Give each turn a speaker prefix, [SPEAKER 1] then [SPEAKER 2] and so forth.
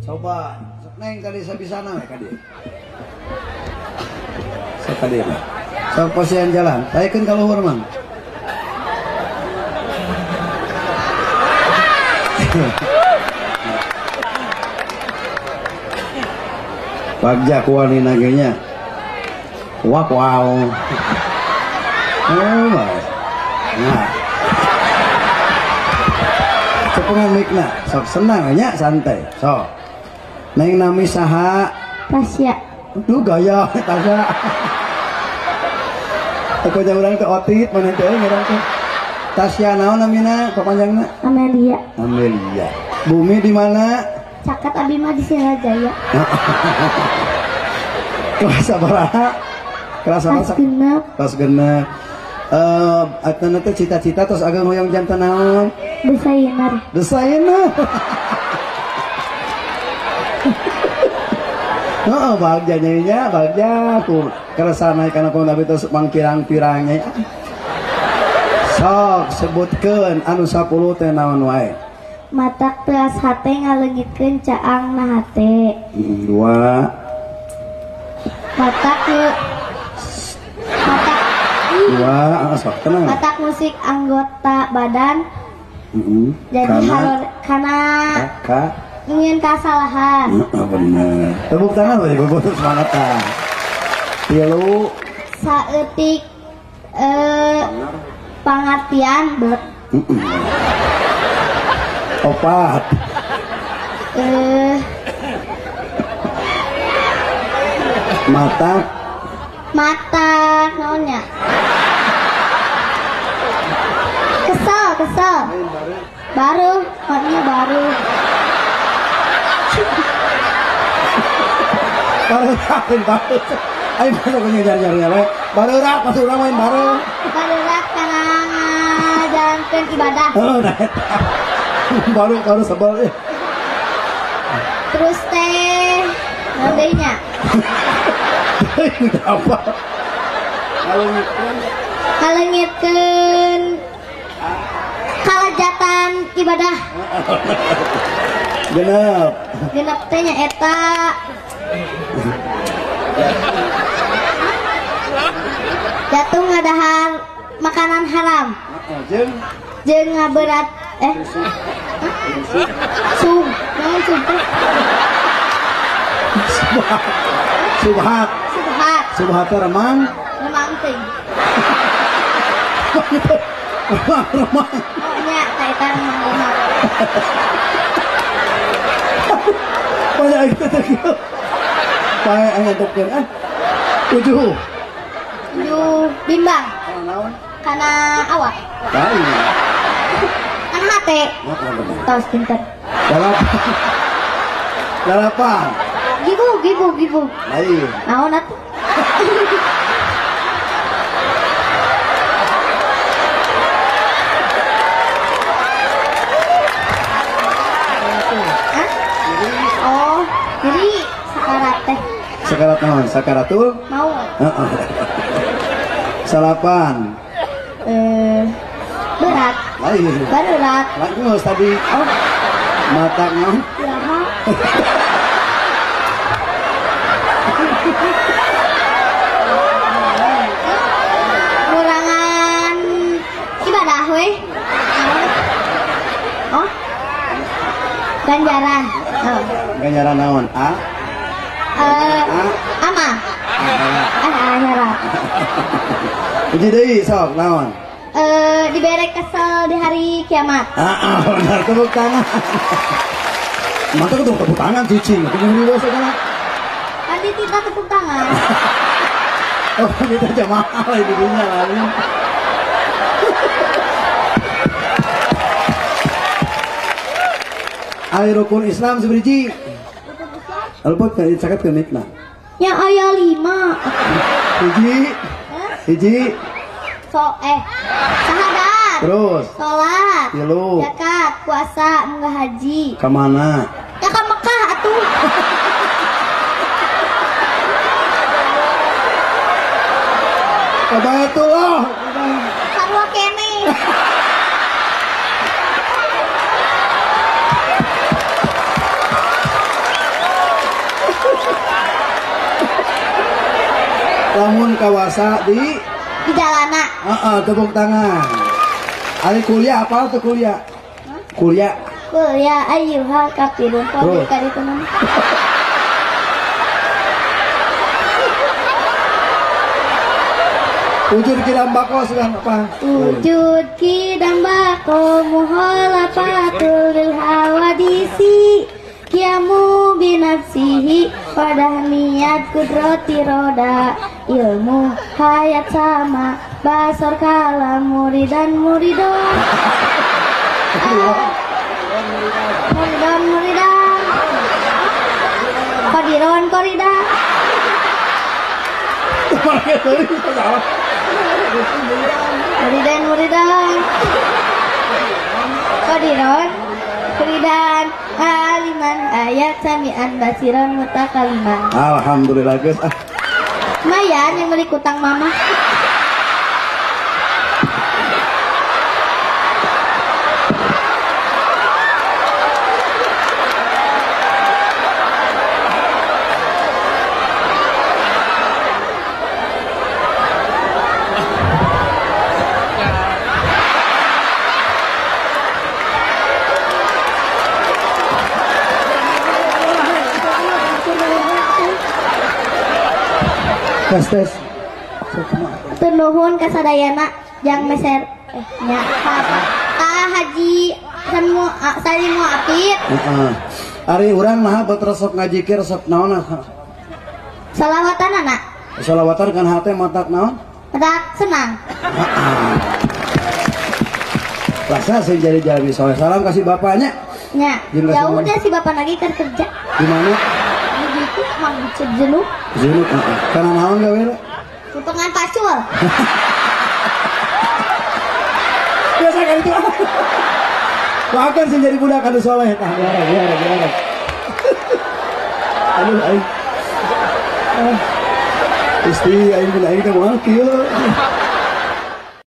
[SPEAKER 1] Coba neng tadi sabisana we ka dieu. Sok ka dieu. Sok pasian jalan. Taikeun ka luhur mang. Bagja kuani nagenya. Wak wow. Oh, nah. Cepengan mikna, sok senang nya santai. Sok. Neng nami saha?
[SPEAKER 2] Tasya.
[SPEAKER 1] Duh gaya Tasya. Teu urang teh otit maneh teh ngaran teh. Tasya naon namina papanjangna?
[SPEAKER 2] Amelia.
[SPEAKER 1] Amelia. Bumi di mana?
[SPEAKER 2] Caket abi mah di Sirajaya.
[SPEAKER 1] Kelas sabaraha? Kelas sabaraha?
[SPEAKER 2] Genep.
[SPEAKER 1] Kelas genep. Atana teh cita-cita terus agak hoyong jantan naon?
[SPEAKER 2] Desainer.
[SPEAKER 1] Desainer. Heeh, bagja nyanyinya, bagja ku keresana kana pun abi terus mangpirang-pirangnya. Sok sebutkeun anu 10 teh naon wae.
[SPEAKER 2] Matak teas hate ngaleungitkeun caang na hate.
[SPEAKER 1] 2.
[SPEAKER 2] Matak matak
[SPEAKER 1] 2, sok tenang.
[SPEAKER 2] Matak musik anggota badan. Jadi harus kana ingin kesalahan.
[SPEAKER 1] Bener. Tepuk tangan we butuh semangat tah. 3.
[SPEAKER 2] Saeutik pangartian bet.
[SPEAKER 1] 4. Mata.
[SPEAKER 2] Mata naonnya? Kesel, kesel. Baru, maknya baru.
[SPEAKER 1] Baru baru. Ayo masuk ke nyari-nyari we. Baru rak masuk urang main baru.
[SPEAKER 2] Baru rak kana ngajalankeun ibadah.
[SPEAKER 1] Heeh, nah eta. Baru baru sebel.
[SPEAKER 2] Terus teh naon deui nya?
[SPEAKER 1] Apa?
[SPEAKER 2] Ngaleungitkeun kalajatan ibadah.
[SPEAKER 1] Genep.
[SPEAKER 2] Genep teh nya eta. Jatuh ngadahar makanan haram.
[SPEAKER 1] Jeung
[SPEAKER 2] jeung ngaberat sub naon sub teh?
[SPEAKER 1] Subhat.
[SPEAKER 2] Subhat.
[SPEAKER 1] Subhat teh remang.
[SPEAKER 2] Remang teh.
[SPEAKER 1] Remang remang.
[SPEAKER 2] Oh nya ta eta remang remang.
[SPEAKER 1] Banyak itu teh. Pae ngantukkeun ah. 7.
[SPEAKER 2] 7 bimbang.
[SPEAKER 1] Naon?
[SPEAKER 2] Kana awak.
[SPEAKER 1] Lain.
[SPEAKER 2] Kana hate. Tos pinter.
[SPEAKER 1] 8. 8.
[SPEAKER 2] Gibu, gibu, gibu.
[SPEAKER 1] Lain.
[SPEAKER 2] Naon atuh? Hah? Oh, jadi sakarat teh.
[SPEAKER 1] Sakarat naon? Sakaratul?
[SPEAKER 2] Maut.
[SPEAKER 1] Heeh. 8.
[SPEAKER 2] Berat.
[SPEAKER 1] Lain.
[SPEAKER 2] Berat.
[SPEAKER 1] Lain tadi.
[SPEAKER 2] Oh.
[SPEAKER 1] Mata naon?
[SPEAKER 2] Iraha. Kurangan ibadah we. Oh. Ganjaran. Oh.
[SPEAKER 1] Ganjaran naon? A.
[SPEAKER 2] Ama. Akhirat.
[SPEAKER 1] Hiji deui sok naon?
[SPEAKER 2] Dibere kesel di hari kiamat.
[SPEAKER 1] Heeh, benar tepuk tangan. Mantap tuh tepuk tangan cicing. Kudu segala.
[SPEAKER 2] Tadi kita tepuk tangan.
[SPEAKER 1] Oh, kita jamaah lah di dunia lain. Ari rukun Islam seberiji. Alpot kan caket ke mikna.
[SPEAKER 2] Yang aya 5.
[SPEAKER 1] Hiji. Hiji.
[SPEAKER 2] So syahadat.
[SPEAKER 1] Terus.
[SPEAKER 2] Salat.
[SPEAKER 1] 3.
[SPEAKER 2] Zakat, puasa, munggah haji.
[SPEAKER 1] Ke mana?
[SPEAKER 2] Ya ke Mekah atuh.
[SPEAKER 1] Ke Baitullah.
[SPEAKER 2] Sarua keneh.
[SPEAKER 1] Lamun kawasa di
[SPEAKER 2] jalana.
[SPEAKER 1] Heeh, tepuk tangan. Ari kuliah apa tuh kuliah?
[SPEAKER 2] Hah?
[SPEAKER 1] Kuliah.
[SPEAKER 2] Kuliah ayyuhal kafirun. Kok ka ditu mah.
[SPEAKER 1] Wujud kidam bako sudah apa?
[SPEAKER 2] Wujud kidam bako muhalafatul lil hawadisi kiamu binafsihi padahmiyat kudrati roda ilmu hayat sama basor kalam muridan muridon muridan muridan kodiron korida muridan muridan kodiron koridan aliman ayat samian basiron mutakaliman.
[SPEAKER 1] Alhamdulillah guys. Ah.
[SPEAKER 2] Lumayan yang beli kutang mama.
[SPEAKER 1] Tes tes.
[SPEAKER 2] Nuhun kasadayana jang meser nya ka Haji Salimu Salimu Apit.
[SPEAKER 1] Heeh. Ari urang mah bet resep ngajikir resep naon?
[SPEAKER 2] Salawatanana.
[SPEAKER 1] Salawatan kan hate matak naon?
[SPEAKER 2] Matak senang.
[SPEAKER 1] Heeh. Rasa sing jadi jalmi soleh. Salam kasih bapaknya.
[SPEAKER 2] Nya. Jauh deh si bapak lagi keur kerja.
[SPEAKER 1] Di mana?
[SPEAKER 2] Itu mang jenuh.
[SPEAKER 1] Jenuh, heeh. Kana naon gawe?
[SPEAKER 2] Potongan pacul.
[SPEAKER 1] Biasa kan itu. Bahkan sih jadi budak anu soleh tah biara biara biara. Aduh aing. Isti aing budak aing teh moal kieu.